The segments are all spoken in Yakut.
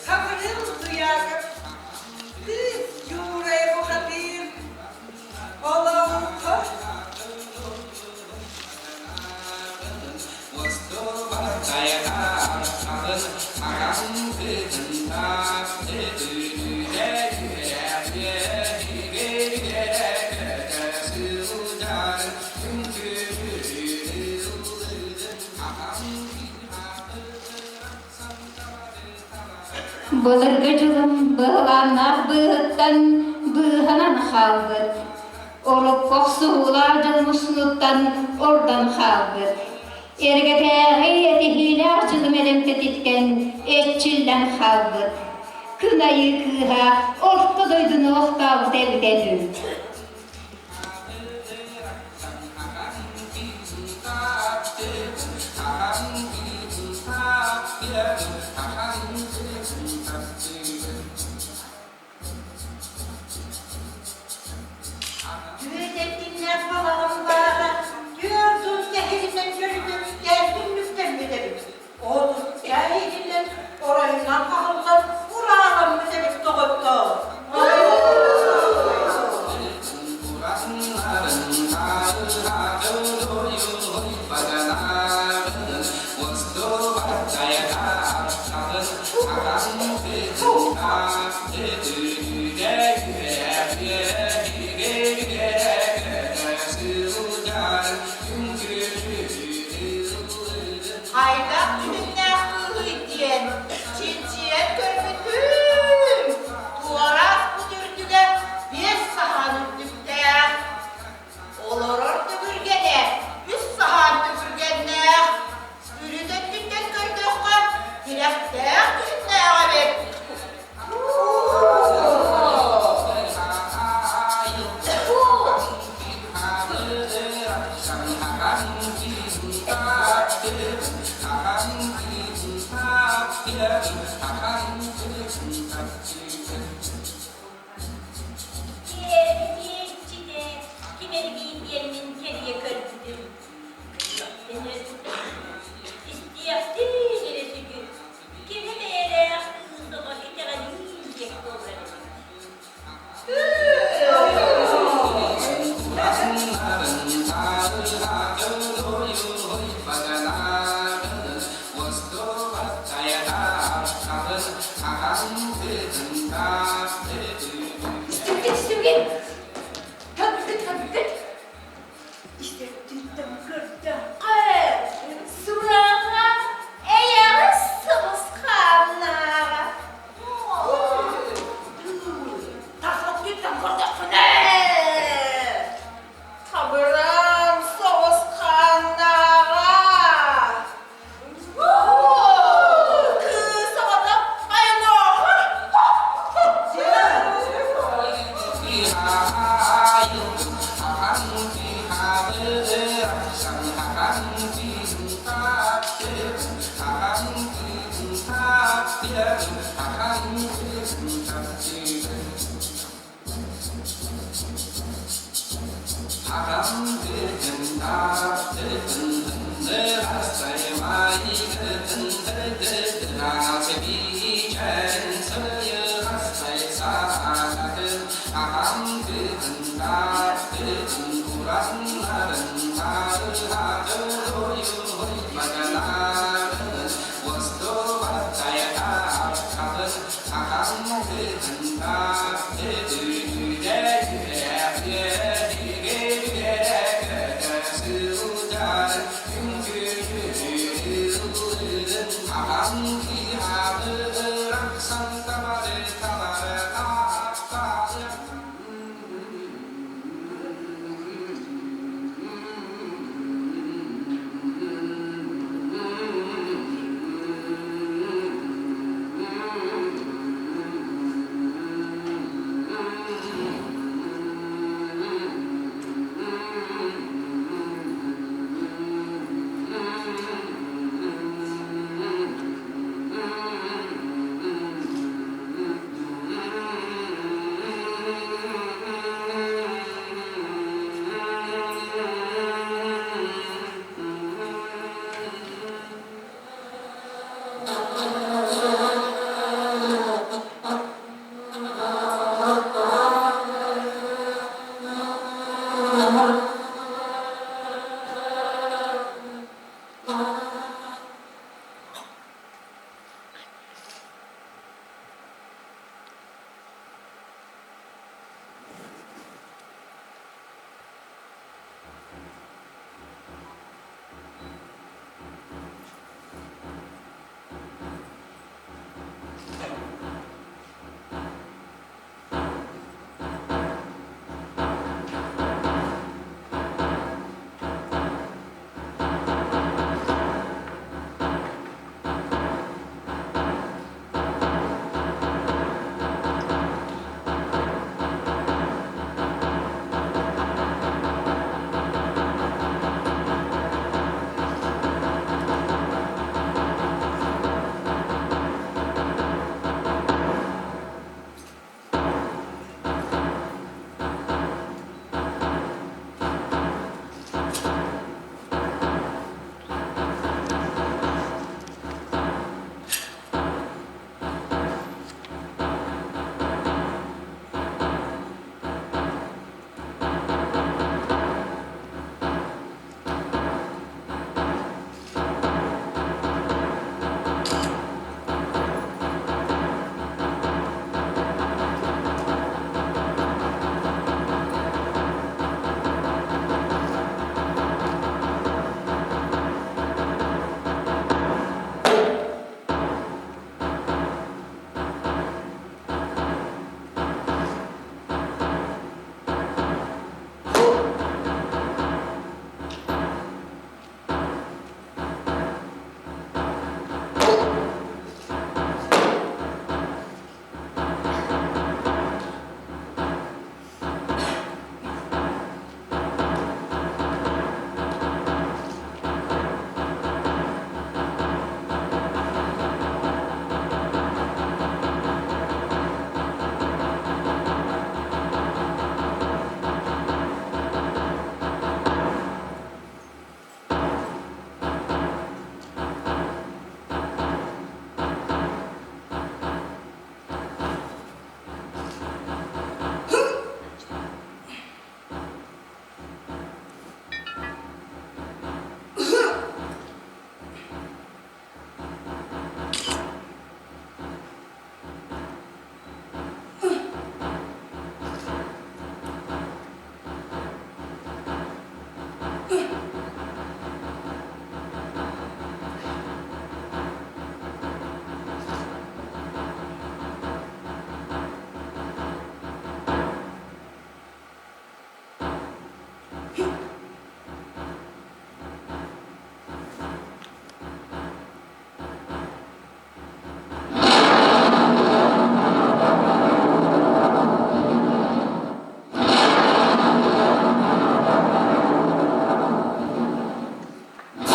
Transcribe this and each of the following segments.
Хабырыыл Туйаакап Кыыс Юрай бухатыыр Олоҥхо Былыргы дьылым быһылааннаах быыһыттан быыһанан хаалбыт, урукку охсуһуулаах дьыл мусунуттан ордон хаалбыт. Эргэтээҕи этиһиилээх дьылым элэмтэтиттэн эрчиллэн хаалбыт. Күн айыы кыыһа орто дойдуну охтообута эбитэ дуу. Түөтэтиннээх балаҕан баара 40 тэһигинэн көрүтэ түннүктэммит эбит. Отучча иһинэн оройунан хаһыллан урааламмыт эбит доҕоттоор. Хайдах дьүһүннээх кыыһый диэн чинчийэн көрбүтүм, туораах бут үрдүгэр биэс саһаан үрдүктээх, олорор түбүргэнэ үс саһаан түбүргэннээх, үрүт өттүттэн көрдөххө тирэхтээх дьүһүннээх эбит. Киэргиэччитэ ким эргиин диэммин кэрийэ көрбүтүм. Истиэхтии эрэ сүгү, кини бэйэлээх кыыс оҕо итэҕэлиин диэх буолар эбит. Истибиккит, истибиккит! Көрбүккүт, көрбүккүт! Истэртиттэн көрдөххө, сураҕа эйэҕэс соҕус хааннааҕа. Тахаттыттан көрдөххүнэ, табыран соҕус хааннааҕа. Кыыс оҕото айанооҕо.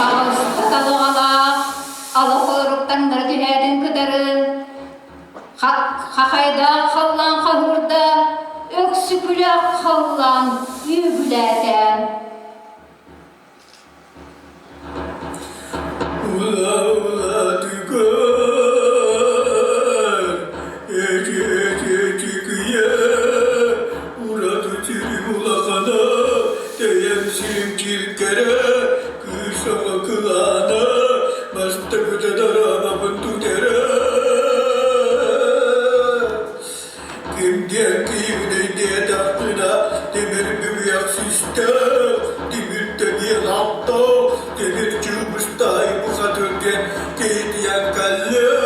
Аҕыста талаҕалаах ала холоруктаннара түһээтин кытары хахайдаах халлаан хаһыырда, өксүкүлээх халлаан үөгүлээтэ. Ула-улатыгар эчи-эчи-эчикийэ ураты сирим улахана тэйэм сирим чиркэрэ кыыс оҕо кылаана бастакыта дорообобун тутара Ким диэн киһибиний диэтэхпинэ, тимир бүгүйэх систээх, тимир тэбиэн аптаах, тимир чыыбыстаай бухатыр диэн киһитийэн кэллим.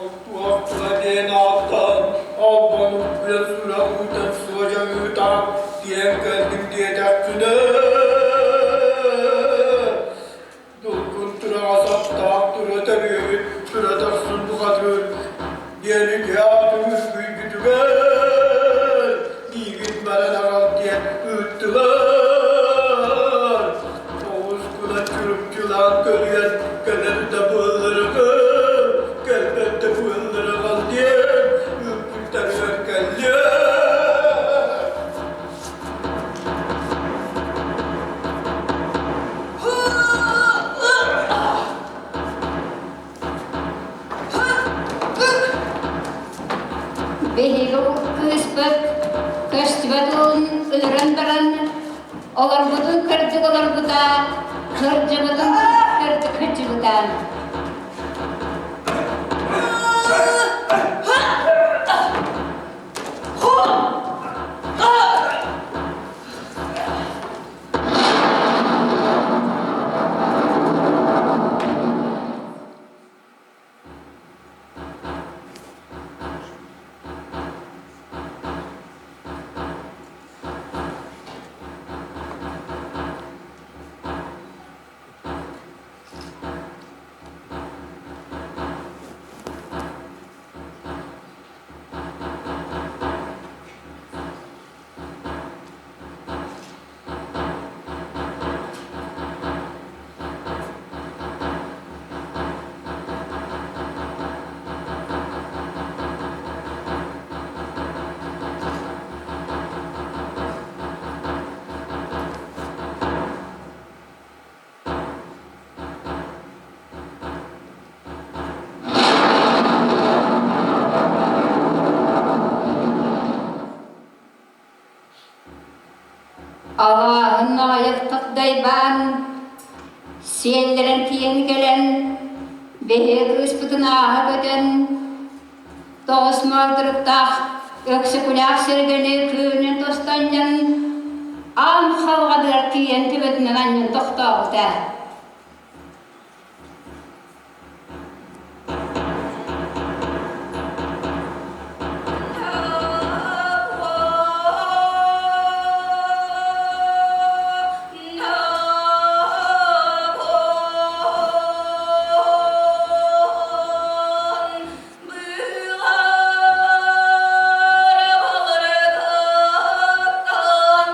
Ол туох тула диэн ааттаан, албан укпуйан сүрэх ыытан суодьа ыытаан диэн кэллим диэтэхпинэ, Долгун тураҕас аттаах тура төрүөбүт, тура тахсын бухатыыр диэн үтүө аатын үскүйбүтүгэр миигин баран аҕал диэн ыыттылар. Оҕус кула чурупчулаан көлүйэн кэлэр да буолларыгар, кэлбэт да буолларыгар диэн ыыппыттарыгар кэллэ. Биһиги кыыспыт көстүбэт уолун өлөрөн баран, олорбутун кырдьык олорбута, кырдьыбытын кырдьык кырдьыбыта. Алааһын аҕыйахтык дайбаан, сиэллэрэн тиийэн кэлэн, биһиги кыыспытын ааһа көтөн, тоҕус маалтырыктаах Өксөкүлээх сэргэни күөнүн тостонньон, аан халҕаныгар тиийэн төбөтүнэн анньан тохтообута. Быылар баларыгыттан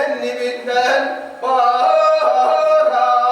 Кэннибиттэн барар аан.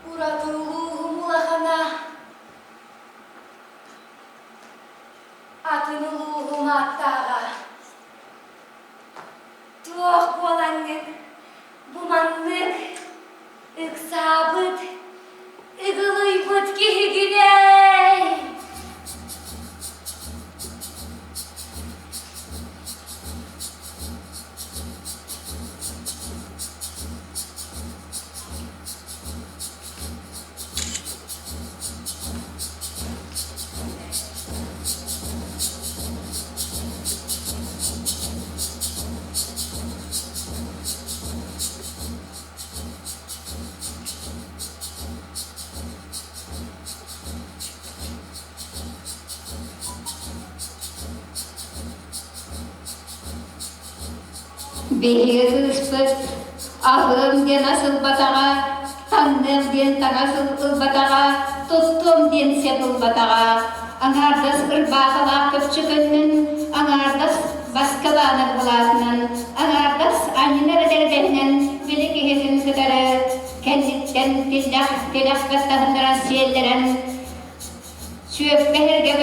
Ураты улууһум улахана Атын улууһум ааттааҕа Туох буолаҥҥын бу маннык ыксаабыт, ыгылыйбыт киһигинэй? Биһиги кыыспыт аһыам диэн ас ылбатаҕа, таҥныам диэн таҥас ылбатаҕа, туттуом диэн сэп ылбатаҕа. Аҥаардас ырбаахылаах көпчөкөннүн, аҥаардас баска баанар былаатынан, аҥаардас анньынар этэрбэһинэн били киһитин кытары кэнниттэн тиллэх тилэх баттаһыннаран сиэллэрэн сүөппэһэргэ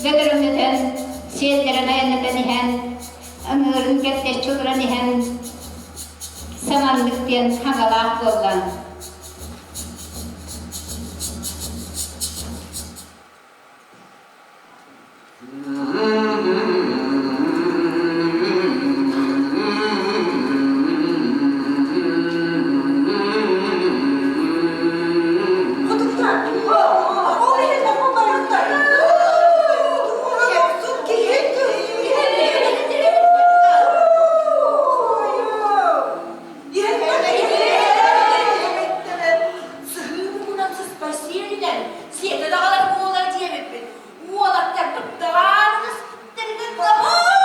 бөтөрөҥнөтөн сиэллэрэн айаннатан иһэн ыҥыырын кэптэччи олорон иһэн саманнык диэн хаҥалаах буолла. Сиэтэ даҕалар буолар диэбиппит. Уолаттарбыт даҕааны ыспыттарыгар баҕар,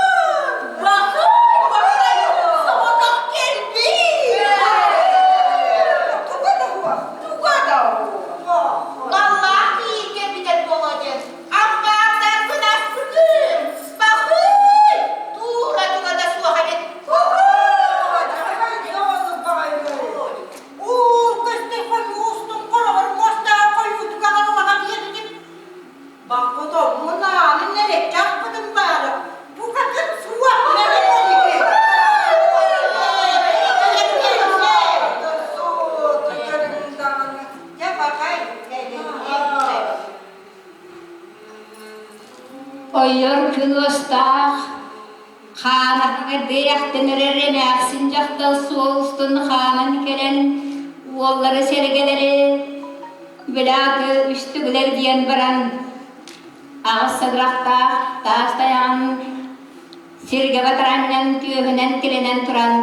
баҕар, соҕотох кэлбит. Туга да уох, туга да уох. Маллаах киин кэлбитэр буолуо диэн амбаардарбын аспытым. Бахый, туура туга да суох эбит. Уу, көстөр хойуустун хороҕор муостаах хойуутук аҕаллаҕа диэбитим. Баккотоммун аанын нэлэччи ахпытым баара, букатын суох Ойор күн уостаах Хаамарга бэйэхтэн эрэр эмээхсин дьахтал суол устун хааман кэлэн уоллары сэргэлэри Бүлааты үстүгүлэр диэн баран аҕыс садырахтаах таас тайаҕын сиргэ батаранньан түөһүнэн тирэнэн туран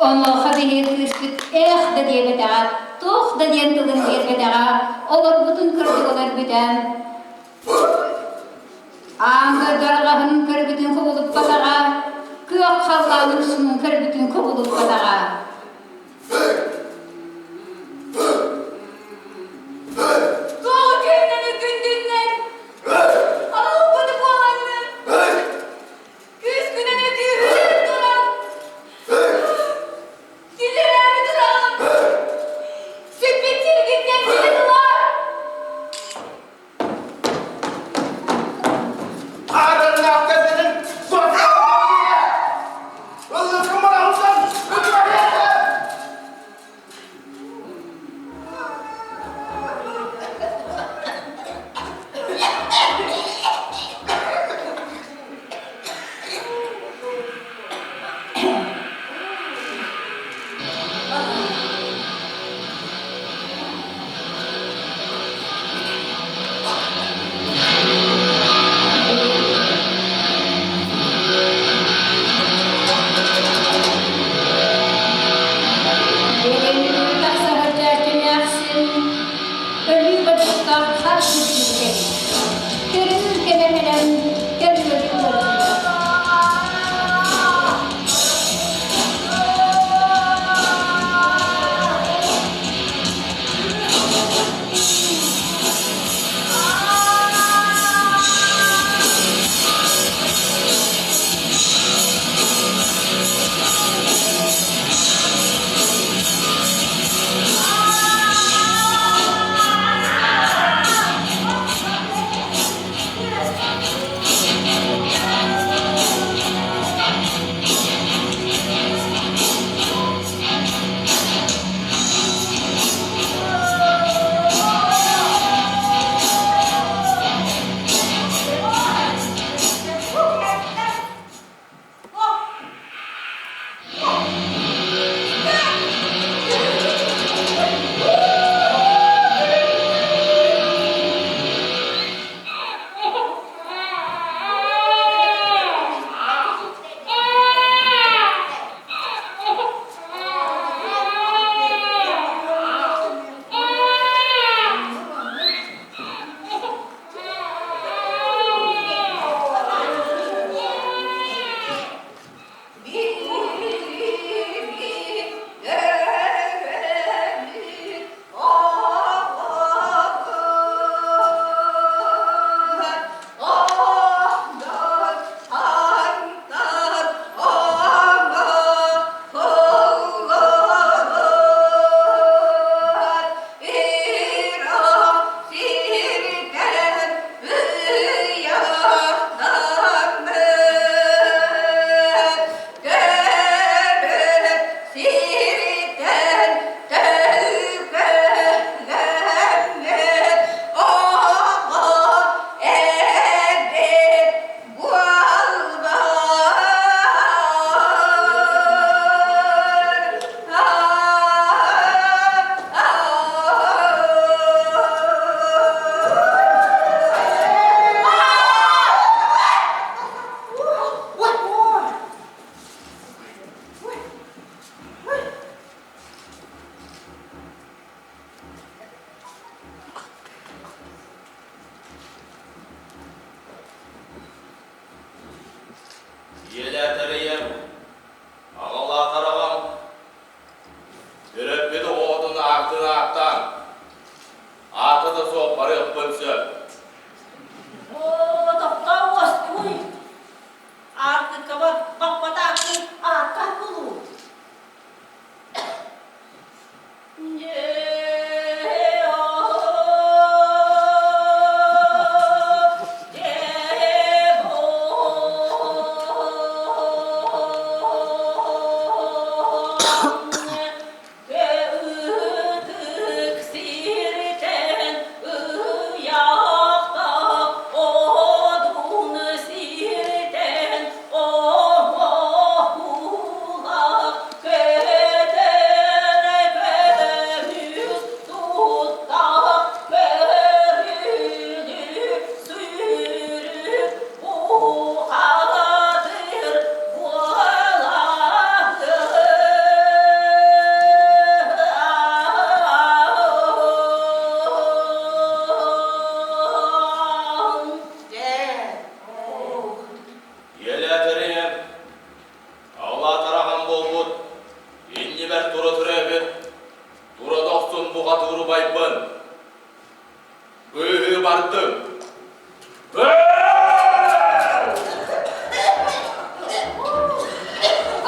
Онуоха биһиги кыыспыт ээх да диэбэтэҕэ, туох да диэн тылын биэрбэтэҕэ, олорбутун кырдьык олорбута. Аан дойду арҕаһын көрбүтүн кубулуппатаҕа, күөх халлаанын суҥун көрбүтүн кубулуппатаҕа. Туох үтүөннэн үкүндүннэр, аҕалбыт буолаҥҥын, күүскүнэн өтүүһүнэн туран, киллэрээри тураҕын, сүппүт сиргиттэн кини тулар. Аарыннаах кэргэнин Ыллыккын барахсан, ытыгар!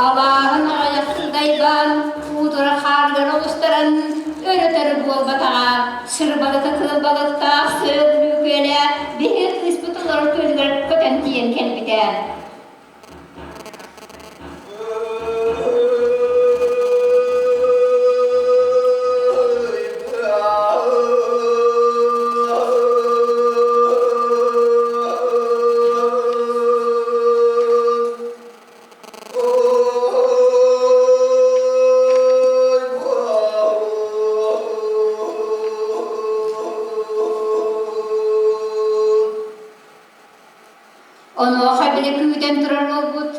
Алааһын аҕыйахтык дайбаан, уу турар хаарыгар оҕустаран, өрөтөр буолбатаҕа, сырбалыта кыыл балыктаах сыал күөлэ биһиги кыыспыт олорор күөлүгэр көтөн тиийэн кэлбитэ. Онуоха били күүтэн турар уолбут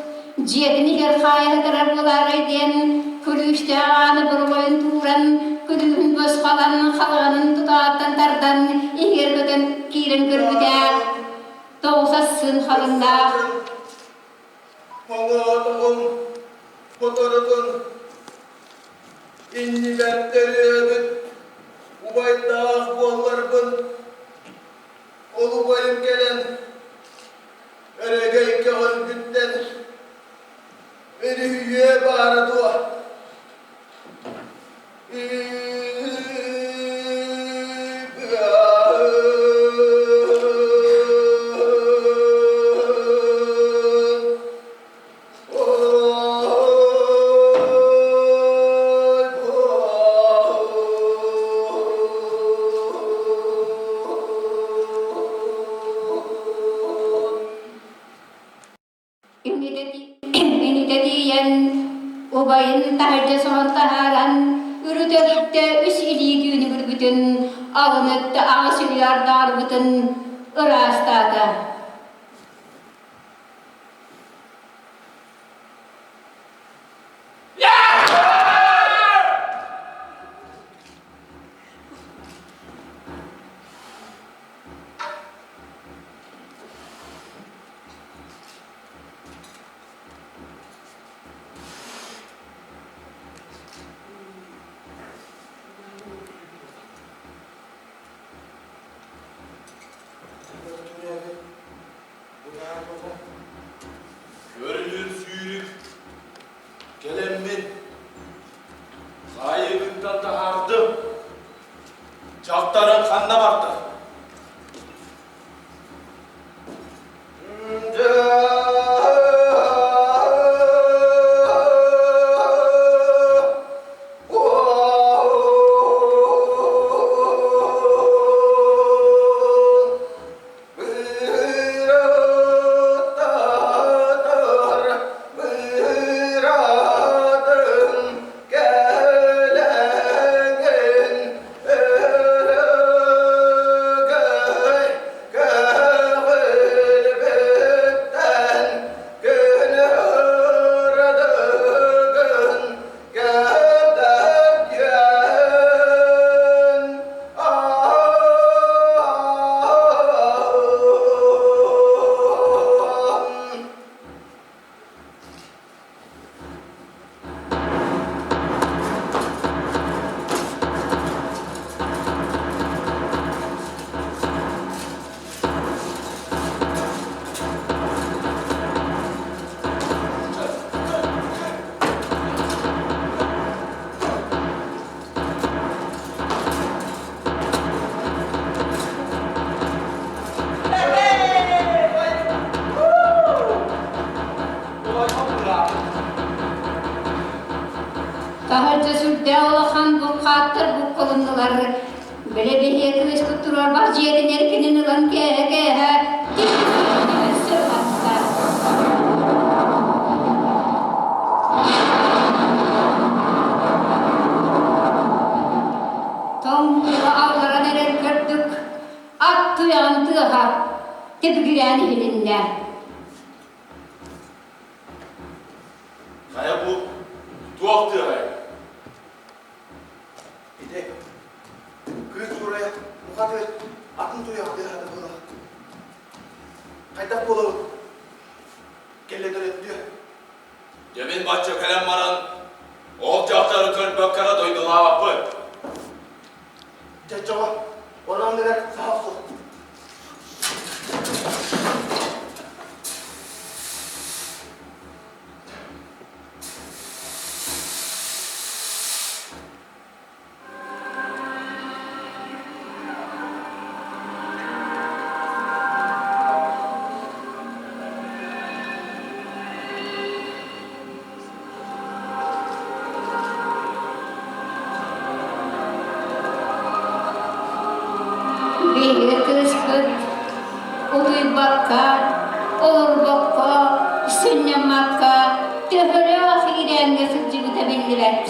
дьиэтин иһигэр хаайа сытар буолаарай диэн күлүүстээх ааны боругойун тууран, күлүүһүн босхолон, халаҕанын тутаҕыттан тардан иһигэр көтөн киирэн көрбүтэ тоҕуса сыын халыҥнаах Хоҥоотоҕум хоторутун иннибэр төрүөбүт убайдаах буолларбын Ол убайым кэлэн өрөгөй көҕүлгүттэн өрүһүйүө баара дуо? Инитэ тиийэн, убайын таһырдьа соһон таһааран, үрүтэ-өрүттэ үс илии түүнүгүрбүтүн, алын өттө аҕыс үлү ыраастаата. Көрүнүр сүүрүк кэлэммин хаайыгыттан таһаардым. Дьахтарым ханна барда? Таһырдьа сүрдээх улахан булкааттар буккулуннулар. Били биһиги кыыспыт туруорбах дьиэтин эркинин ылан кээһэ-кээһэ өссө ылатта. Тоҥ алларан эрэр көрдүк, ат туйаҕын тыаһа тибигирээн иһилиннэ. Хайа бу туох тыаһай? Ити кыыс Суурайа бухатыыр атын туйах тыаһата буолар. Хайдах буолабыт? Кэллэ төрөттүө. Дьэ мин бачча кэлэн баран, ол дьахтары көрбөккө эрэ дойдулаабаппын. Дьэ чоҕо, ороннугар саха охсуох. Төһөлөөх иирээҥҥэ сылдьыбыта биллибэт.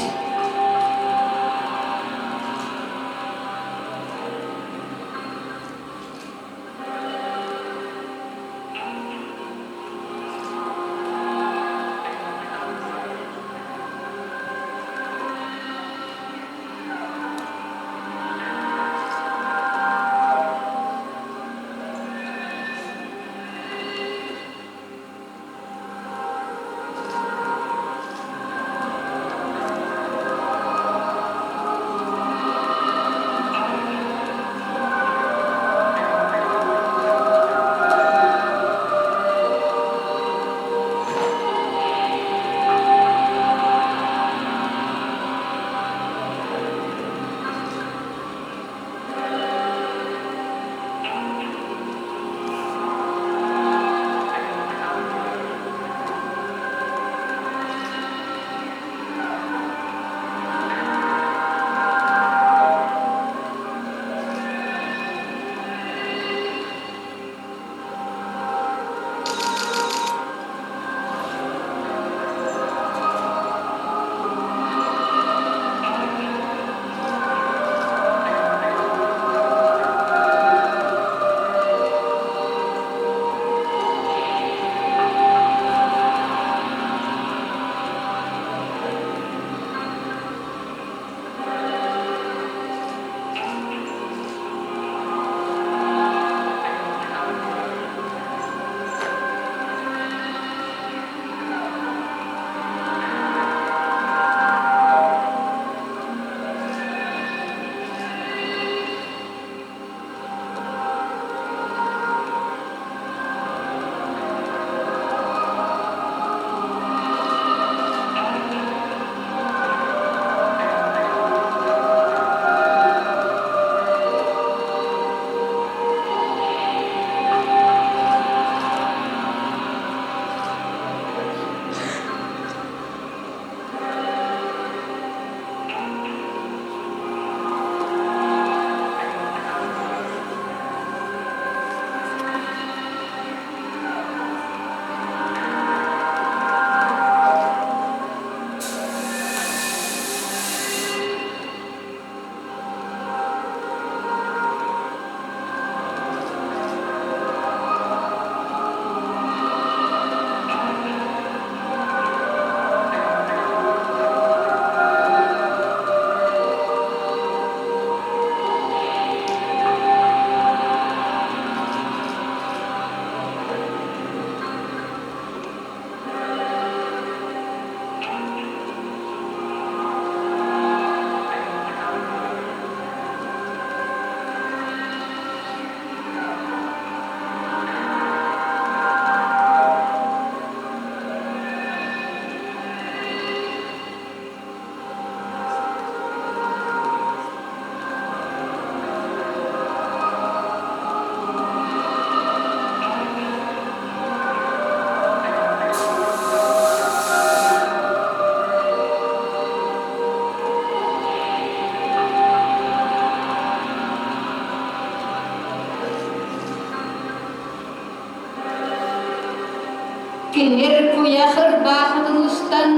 Тимир куйах ырбаахытын устан,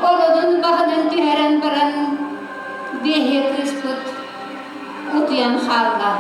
олонун баһынан түһэрэн баран, биэһи кыыспыт утуйан хаалла.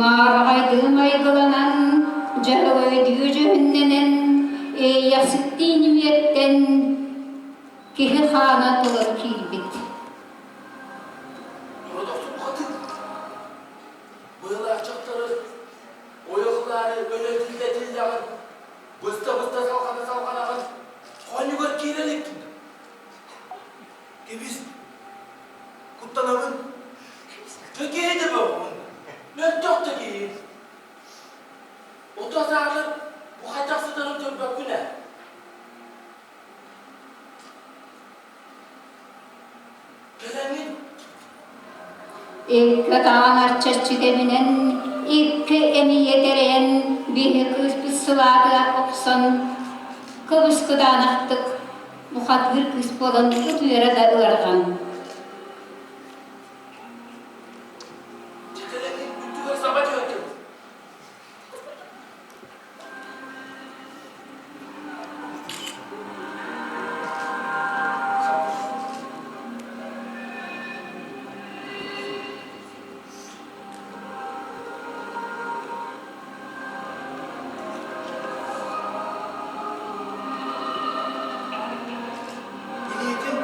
Маараҕайдыы майгыланан, дьөһөгөйдүү дьүһүннэнэн, Иэйэхситтиин үөттэн киһи хаана толору киирбит. Быылаах дьахтары ойох ылаары өлө тиллэ-тиллэҕин, быста-быста салҕана-салҕанаҕын, хоонньугар киирэ иликкин. Кэбис. Куттанабын. Киһи да бөҕөҕүн, мөлтөх да киһи. Ото саалар бу хайдах сытарын көрбөккүн ээ. Кэлэҥҥин Икки атаҕын арчаччы тэбинэн, икки эмиийэ тэрэйэн, биһи кыыспыт сылаата охсон, кыбыс-кытаанахтык бухатыыр кыыс буолан утуйара да ыарахан. Дьэ кэлэҥҥин үрдүгэр саба түһэтим. Илиитин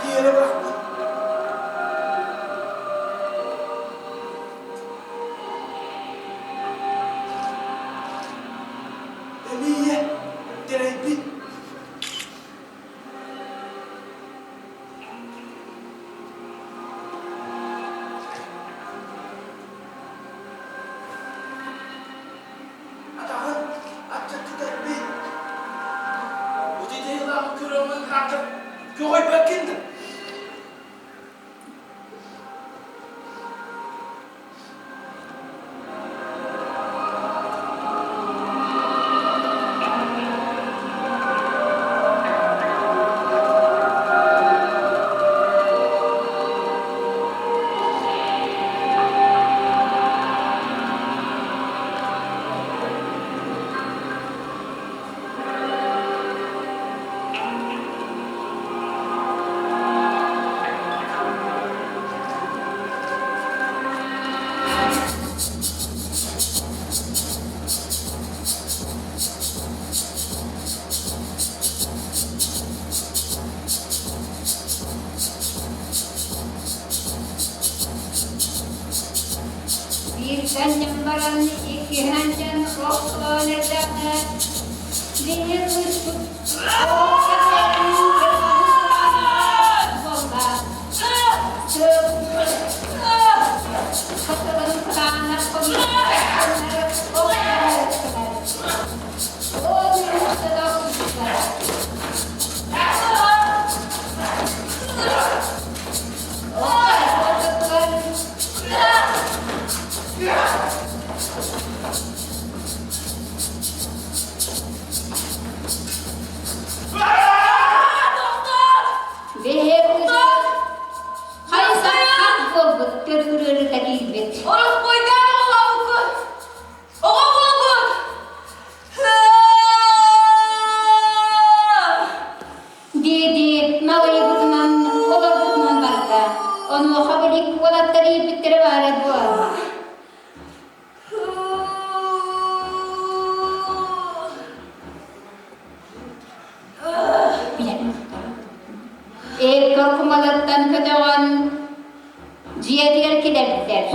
тиэрэ бырахпыт. Эмиийэ тэрэйбит. Атаҕын аччаччы тэппит. Ити дьайылааҕы көрөҥҥүн хаатыр көҕүйбэккин да. Бииртэн баран иккиһинэн дьон охтоон эрдэххэ биир кыыспыт Хайсаххат буолбут төрүүр киирбит. Ороспуойдаан оҕолообуккун! Оҕо буолбут! Дии-дии налыйбытынан, олорбутунан барда. Онуоха били уолаттар ииппиттэрэ баара дуо? Эккэ кумалыттан көтөҕөн дьиэтигэр килэрдэр.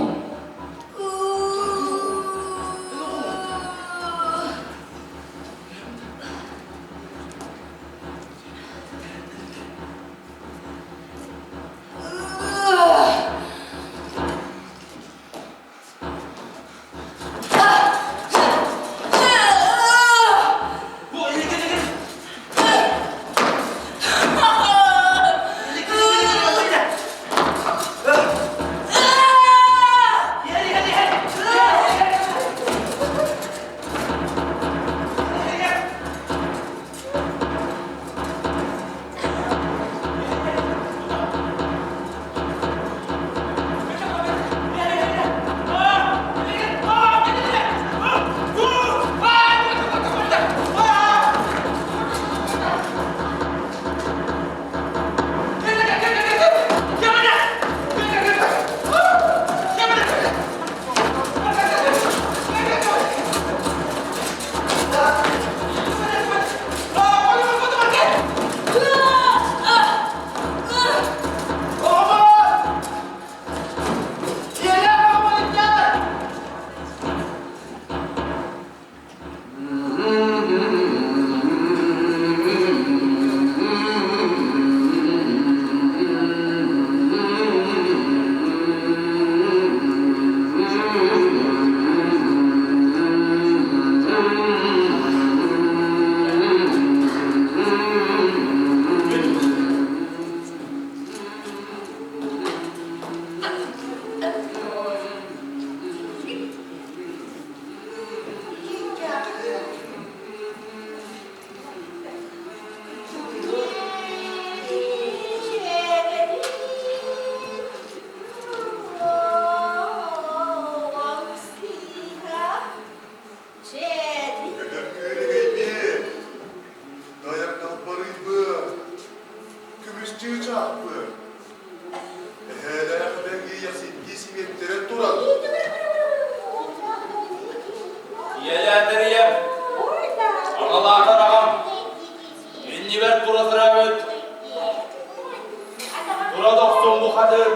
бухатыыр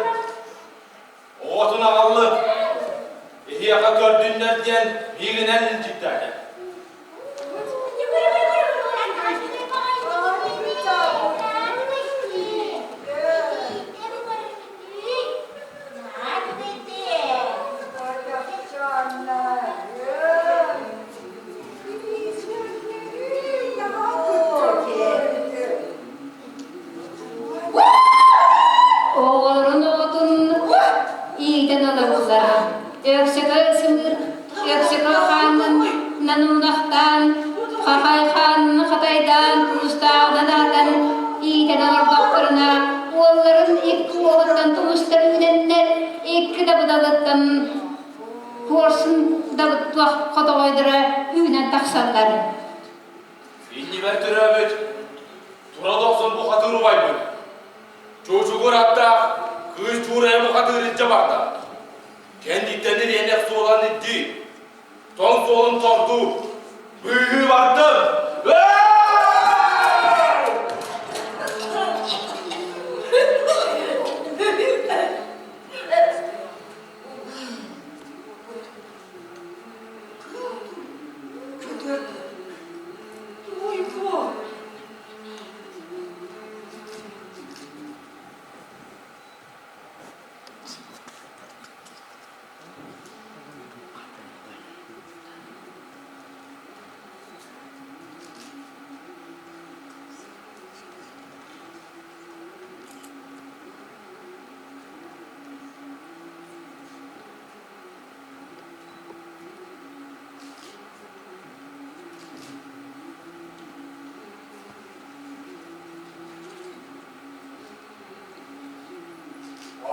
оҕотун аҕаллым. Эһиэхэ көрдүннэр диэн миигинэн илдьиттээтэ. Оҕолорун оҕотун иитэн олороллор. Өксөкө сымыыр, өксөкө хаанын нануунахтаан, хахай хаанын хатайдаан, тумустааҕынан аһатан иитэн олордохторуна, уолларын икки уолуттан тумустар үүнэннэр, икки дабыдалыттан куорсун дабыттуох хотоҕойдоро үүнэн тахсаллар. Иннибэр төрөөбүт, тура дохсун бухатыыр убайбын. Чуучугур аттаах кыыс Чуурайа бухатыыр илдьэ барда. Кэнниттэн ириэнэх суолан ирдии, тоҥ суолун тордуу, быыһыы бардым.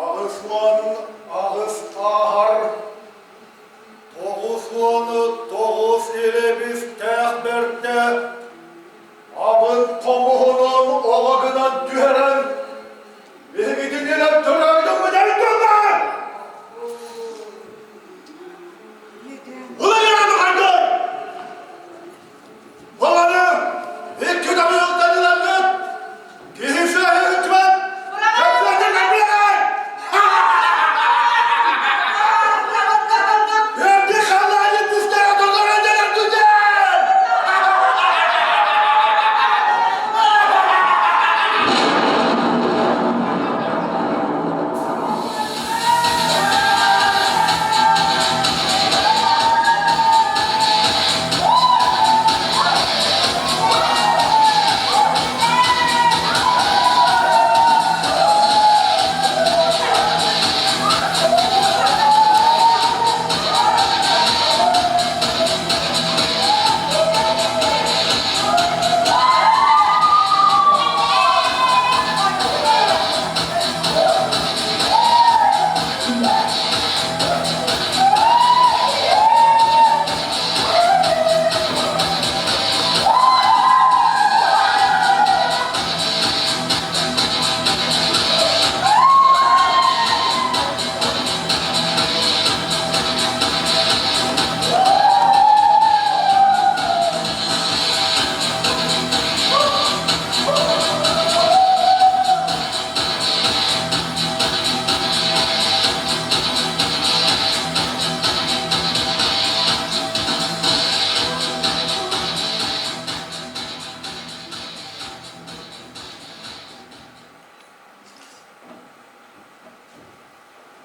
88 ааһар, 99 илэбистээх бэртэ абын хомуһунун оҕо гынан түһэрэн Биһигитинэн төрөөдүм бүтэрдүм! Ылыгыраны хайдыр! Баланы икки табыылтан ылаҥҥыт киһи сүөһү үтүмэн кэпсэтин кэпсэтин! Эрди халлаанын түстэрэ толорон дьэлэр түстэр!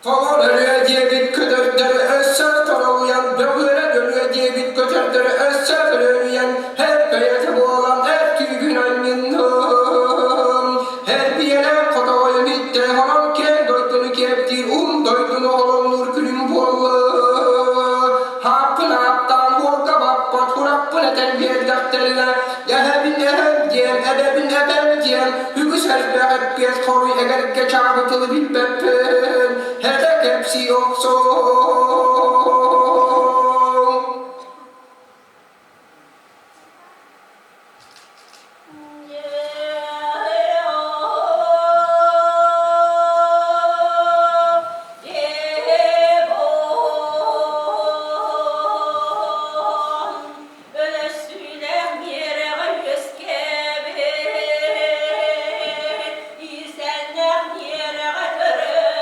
Толор өлүө диэбит көтөрдөрү өссө торолуйан, бөҕүөрэн өлүө диэбит көтөрдөрү өссө бөрөлүйэн, эр бэйэтэ буолан эр түүгүн анньынным. Эр биэрэ хотоҕойун иттэ холон киэҥ дойдуну киэптиир ум дойдуну холоннуур күнүм буолла. Хааппын ааттаан уолга баппат кураппын этэн биэрдэхтэринэ, эһэбин эһэм диэн, эбэбин эбэм диэн Үгүс элбэх эппиэт хоруй эгэлгэ чаабы тылы билбэппин, этэ кэпсии охсуом. Өлөссүүлээх миэрэҕэ үөскээбит, иирсээннээх миэрэҕэ төрөөбүт.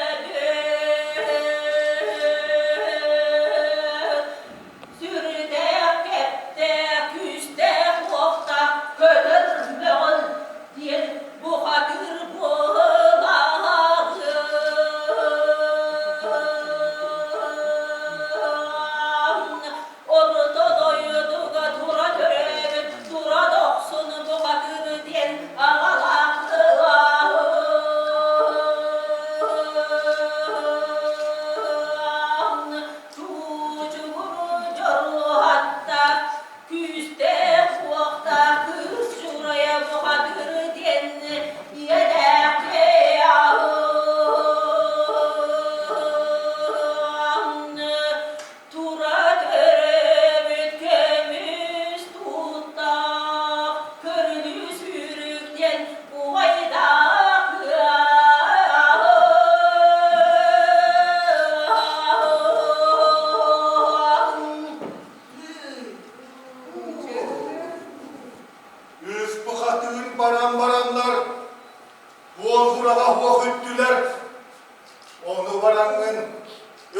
Ону бараҥҥын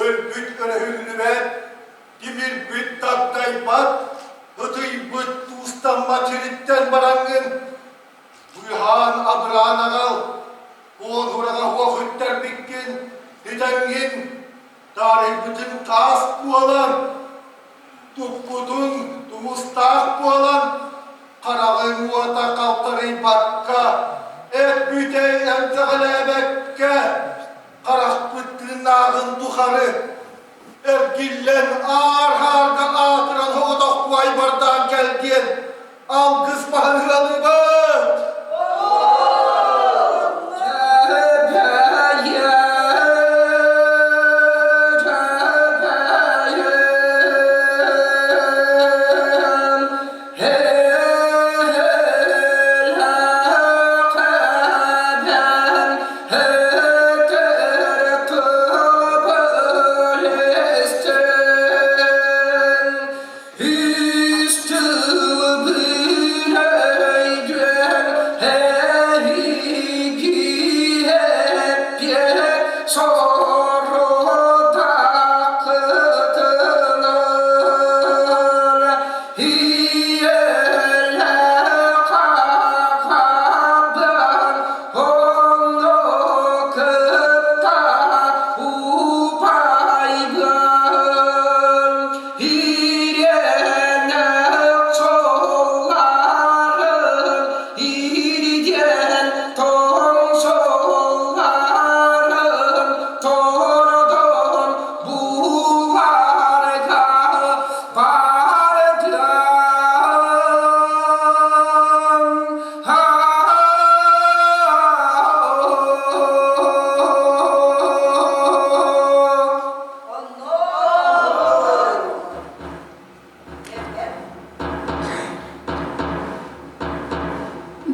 өлбүт өрөһүллүбэт, тимирбит таптайбат, ытыйбыт туустаммат сириттэн бараҥҥын быыһаан абыраан аҕал, уон ураҕа уох үттэрбиккин итэҥҥин таарыйбытыҥ таас буолан, туппутуҥ тумустаах буолан, хараҕыҥ уота халтарыйбакка, эт бүтэй эмсэҕэлээбэккэ, харахпыт тыыннааҕын тухары эргиллэн аар-һаарга аатыран оҕотохпу айбардаан кэл диэн алгыс маһын ыалыбыт!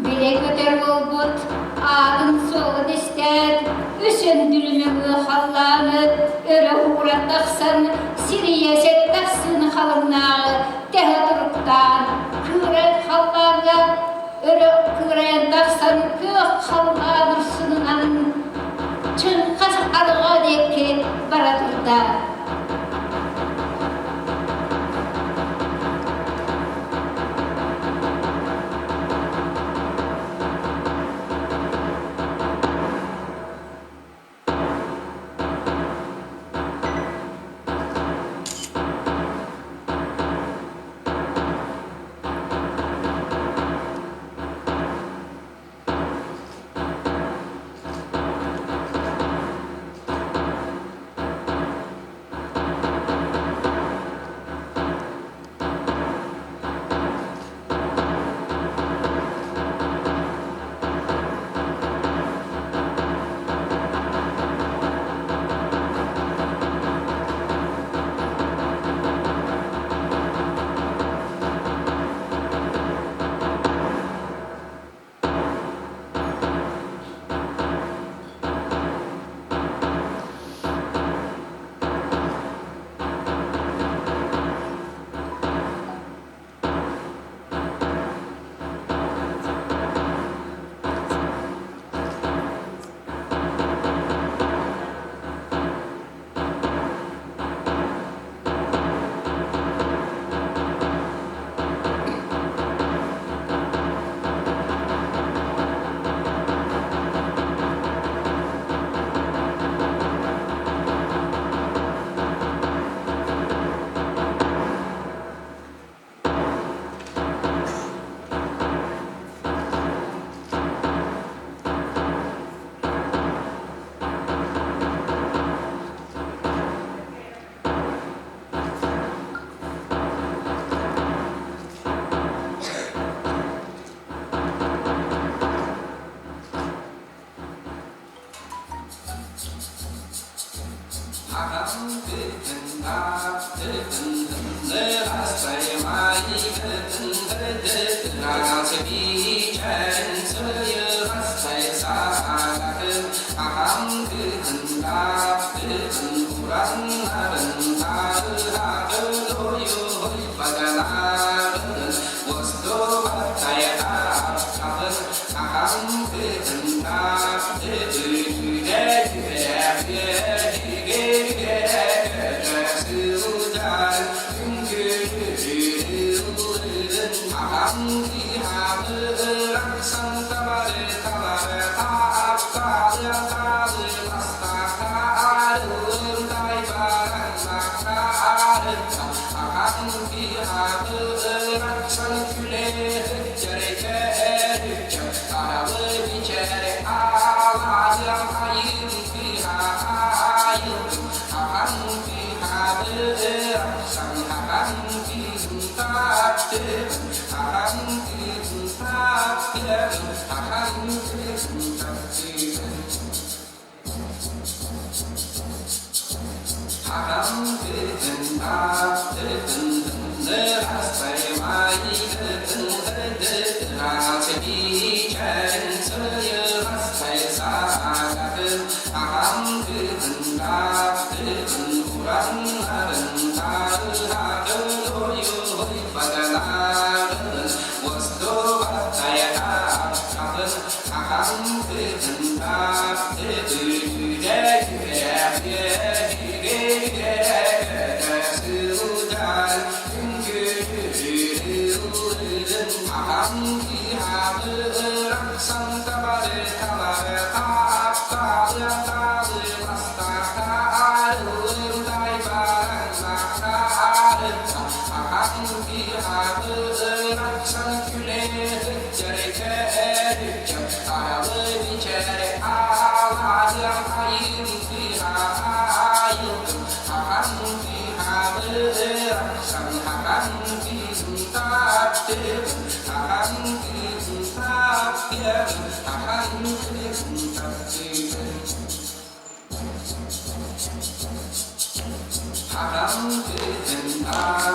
Били көтөр буолбут аатын-суолун истээт, үс өндүрүмүҥү халлааны өрө ууран тахсан, сирийэ сэттэх сыыны халыҥнааҕы тэһэ туруктаан, кыырай халлааҥҥа өрө кыырайан тахсан күөх халлаан урсунунан чыҥхас арҕаа диэки бара турда. Thank you.